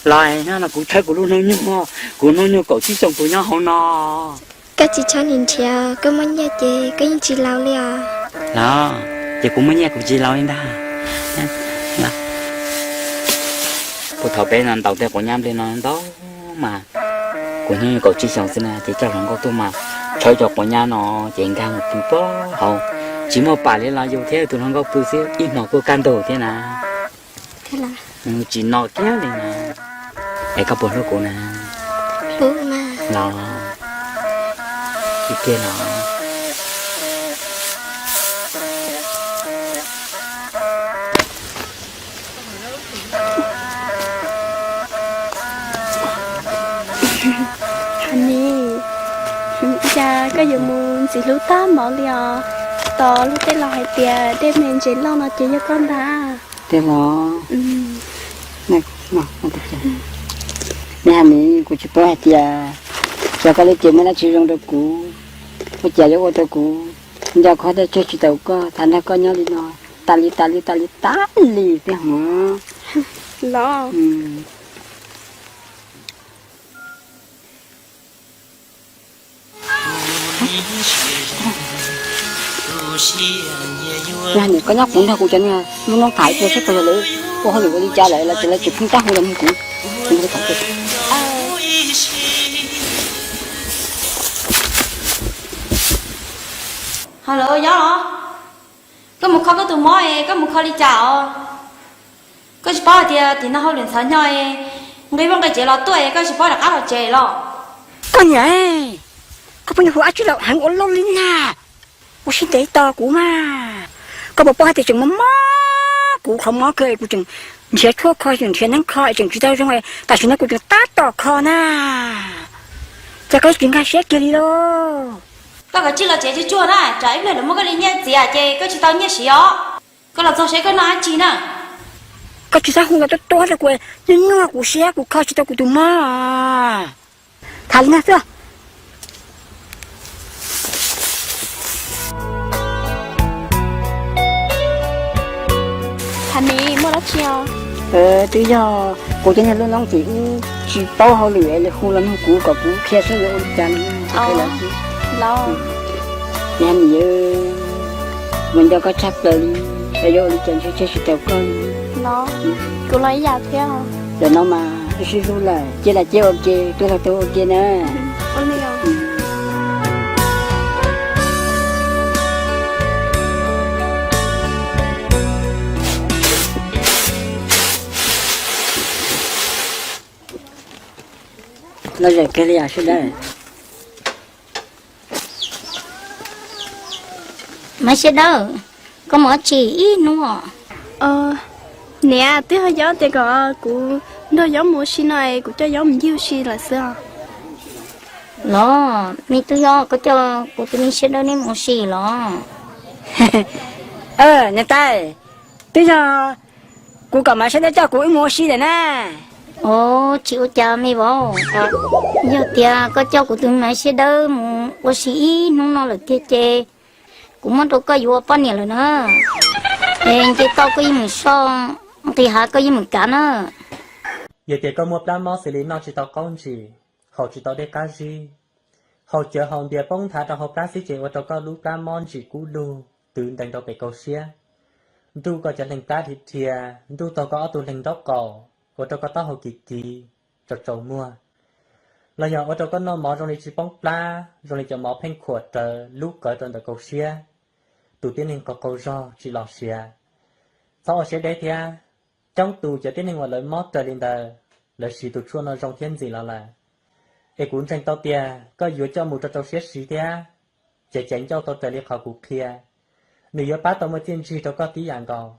Los no kuv tshawb kuv lub hnub nyoog, kuv hnub nyoog kaum tsib xyoos puas nyob hauv no? Koj tsis tshawb nim nrhiav, koj muaj nyiaj ces koj yeej tsis laus li os. Los, ces kuv muaj nyiaj kuv tsis laus li ntag. Puag thaum peb no ntaus tej quav nyab nplej no ntau mas, kuv hnub nyoog kaum tsib xyoos xwb na ces coj hluas nkauj tuaj mas tshawb cov quav nyab no ces nkag mus pw puag hauv, tsis muaj pam li los yus thiab tus hluas nkauj pw xwb ib hmo kuj kaj ntug thiab na. Tsis no kiag li na. Es koj puas hlub kuv na? Los, ib pliag no. Hav Nis, cas koj yuav mus ntxim hlub tag mov li os? Tos luag tej laus hais tias dej me ntses loj no ces yog koj ntag. Tiag los? Me Hav Nis, kuv tsis paub hais tias xyov koj lub cev muaj dab tsi zoo rau kuv, ua cas yuav ua rau kuv nco koj thiab tseg tsis tau koj, tham nrog koj nyob li no tas li tas li tas li tas li thiab hos. Los. Yog nim koj nyob kuv nrog kuv cov niag lub noob tham ib pliag seb puas yog lawv ua hauj lwm ua li cas lawm los ces lawv tsis pheej tab hu los nug kuv. Halo, Yob los? Koj mus kho koj tus mob es koj mus kho li cas os? Koj tsis paub hais tias tim no hauj lwm ntxhov nyo, nqi vaj nqi tsev los tuaj es koj tsis paub rov qab los tsev los? Koj niam, koj pheej hu dab tsi los heev ua luaj li na? Ua siab ntev tos kuv mas. Koj puas paub hais tias tseem mob mob kuv qhov mob kawg es kuv tseem nrhiav tshuaj kho, tseem nrhiav neeb kho es tseem tsis tau zoo es tam sim no kuv tseem tab tom kho na. Cas koj tsis nkag siab kiag li lauj? Koj kav tsij los tsev tsuag tsuag na, tsam ib pliag lawv muab koj li nyiaj txiav ces koj tsis tau nyiaj siv os. Koj los txog seb koj noj dab tsi na. Koj tsis txhob hu los tuaj tuaj rau kuv, nyuaj nyuaj kuv siab kuv kho tsis tau kuv tus mob. Tham li no xwb. Hav Nis, muaj dab tsi os? Twb yog kuv cov niag lub noob ces wb tsis paub hauj lwm es lawv hu los nug kuv kom kuv qhia saib yuav ua li cas no. Los, Hav Nis, mus nco koj tshaj plaws li, es yuav ua li cas ntshe tseg tsis tau koj li. Kuv los ib yam thiab. Tam no mas wb sib hlub lawm, cia lam cia ua ke, tuag los tuag ua ke na. Loj zem kawg li os Siab Dawb. Maiv Siab Dawb, koj mus ua tsi ib hnub os? Niam, twb yog Yob tias kom kuv nrog Yob mus ua si no es kuv coj Yob mus ncig ua si lawm xwb os. Los, me tub Yob, koj coj kuv tus me Siab Dawb neb mus ua si los? Niam tais, twb yog kuv kom Maiv Siab Dawb coj kuv wb mus ua si lawm na. Os, tsis ua cas me vauv. Yog tias koj coj kuv tus Maiv Siab Dawb mus ua si ib hnub no lawm tiag ces kuv muab rau koj yuav ua poj niam lawm na. Es nce toj koj yeej meem soj, nqis hav koj yeej meem kav na. Yog tias koj muaj plab mob xws li noj tsis tau qaub ntsis, haus tsis tau dej qab zib, haus cawv haus npias poob nthav rau hauv plab xwb ces ua rau koj lub plab mob ntsim kub lug twv ntees rau pem kaum siab, nruj koj cov leeg plab dhia dhia, nruj tag koj ob tug leeg nraub qaum, ua rau koj taub hau kiv kiv, tsaus tsaus muag, los yog ua rau koj noj mov zoo li tsis poob plab, zoo li cov mov pheej khuam rawv lub qawv rau ntawm kaum siab, tus tib neeg qaug qaug zog tsis los siav. Txhob ua siab deb thiab. Coob tus cov tib neeg uas lawv mob raws li ntawd, lawv siv tus tshuaj no zoo thiab ntxim los lawm. Es kuv ntseeg tau tias koj yuav coj mus rau rau siab siv thiab, ces caiv ncauj tau raws li qhov kuv qhia, nws yuav pab tau muaj txiaj ntsig rau koj tib yam nkaus.